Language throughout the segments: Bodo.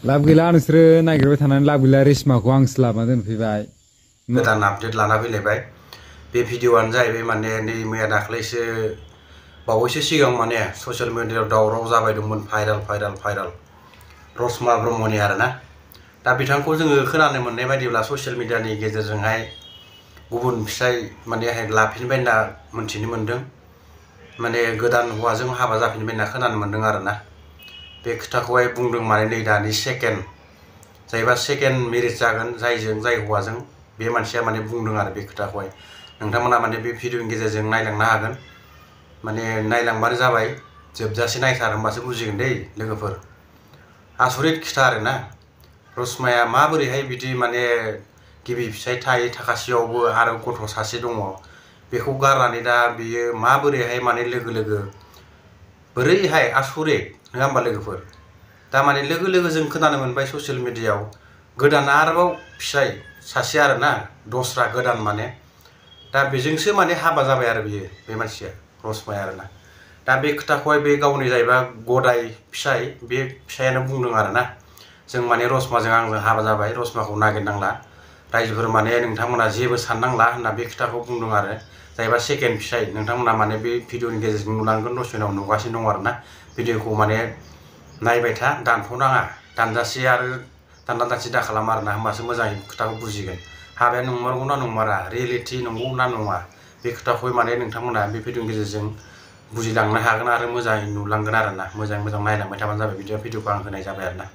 लाब गैला नोंसोरो नागिरबाय थानानै लाब गैला रेशमाखौ आं स्लाबना दोनफैबाय गोदान आपडेट लाना फैलायबाय बे भिडिअआनो जाहैबाय माने नै मैया दाख्लैसो बावैसो सिगां माने ससियेल मिडियायाव दावराव जाबाय दंमोन भाइराल रसमा ब्रह्मनि आरोना दा बिथांखौ जोङो खोनानो मोननाय बायदिब्ला ससियेल मिडियानि गेजेरजोंहाय गुबुन फिसाय माने लाफिनबाय होनना मोनथिनो मोनदों माने गोदान हौवाजों हाबा जाफिनबाय होनना खोनानो मोनदों आरोना बे खोथाखौहाय बुंदों माने नै दानि जायबा सेकेन्ड मेरिज जागोन जाय हौवाजों बे मानसिया माने बुंदों आरो बे खोथाखौहाय नोंथांमोना माने बे भिडिअनि गेजेरजों नायलांनो हागोन माने नायलांबानो जाबाय जोबजासे नायथार होमबासो बुजिगोन दै लोगोफोर आसरित खोथा आरोना रसमाया माबोरैहाय बिदि माने गिबि फिसाय थाखासेयावबो आरो गथ' सासे दङ बेखौ गारनानै दा बियो माबोरैहाय माने लोगो बोरैहाय आसरित नङा होमबा लोगोफोर दा माने लोगो जों खोनानो मोनबाय ससियेल मिडियायाव गोदान आरोबाव फिसाय सासे आरोना दस्रा गोदान माने दा बेजोंसो माने हाबा जाबाय आरो बियो बे मानसिया रसमाया आरोना दा बे खोथाखौहाय बे गावनि जाहैबा गदाय फिसाय बे फिसायानो बुंदों आरोना जों माने रसमाजों आंजों हाबा जाबाय रसमाखौ नागिरनांला रायजोफोर माने नोंथांमोना जेबो साननांला होनना बे खोथाखौ बुंदों आरो जाहैबा सेकेन्ड फिसाय नोंथांमोना माने बे भिडिअनि गेजेरजों नुलांगोन दसे उनाव नुगासिनो दं आरोना भिडिअखौ माने नायबाय था दानथ'नाङा दानजासे आरो दानसि दा खालाम आरोना होमबासो मोजाङै खोथाखौ बुजिगोन हाबाया नंमारगौना नंमारा रियेलिटि नंगौ ना नङा बे खोथाखौ माने नोंथांमोना बे भिडिअनि गेजेरजों बुजिलांनो हागोन आरो मोजाङै नुलांगोन आरोना मोजां नायलांबाय थाबानो जाबाय भिडिअखौ आं होनाय जाबाय आरोना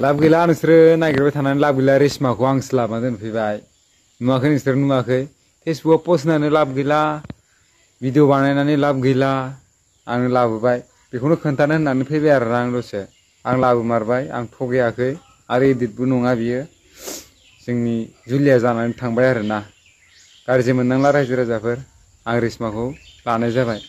लाब गैला नोंसोरो नागिरबाय थानानै लाब गैला रेशमाखौ आं स्लाबना दोनफैबाय नुवाखै नोंसोर नुवाखै फेसबुकआव पस्ट होनानै लाब गैला भिडिअ बानायनानै लाब गैला आंनो लाबोबाय बेखौनो खोन्थानो होननानै फैबाय आरो आं दसे आं लाबोमारबाय आं थगायाखै आरो इदिटबो नङा बियो जोंनि जुलिया जानानै थांबाय आरोना गाज्रि मोननांला रायजो राजाफोर आं रेशमाखौ लानाय जाबाय।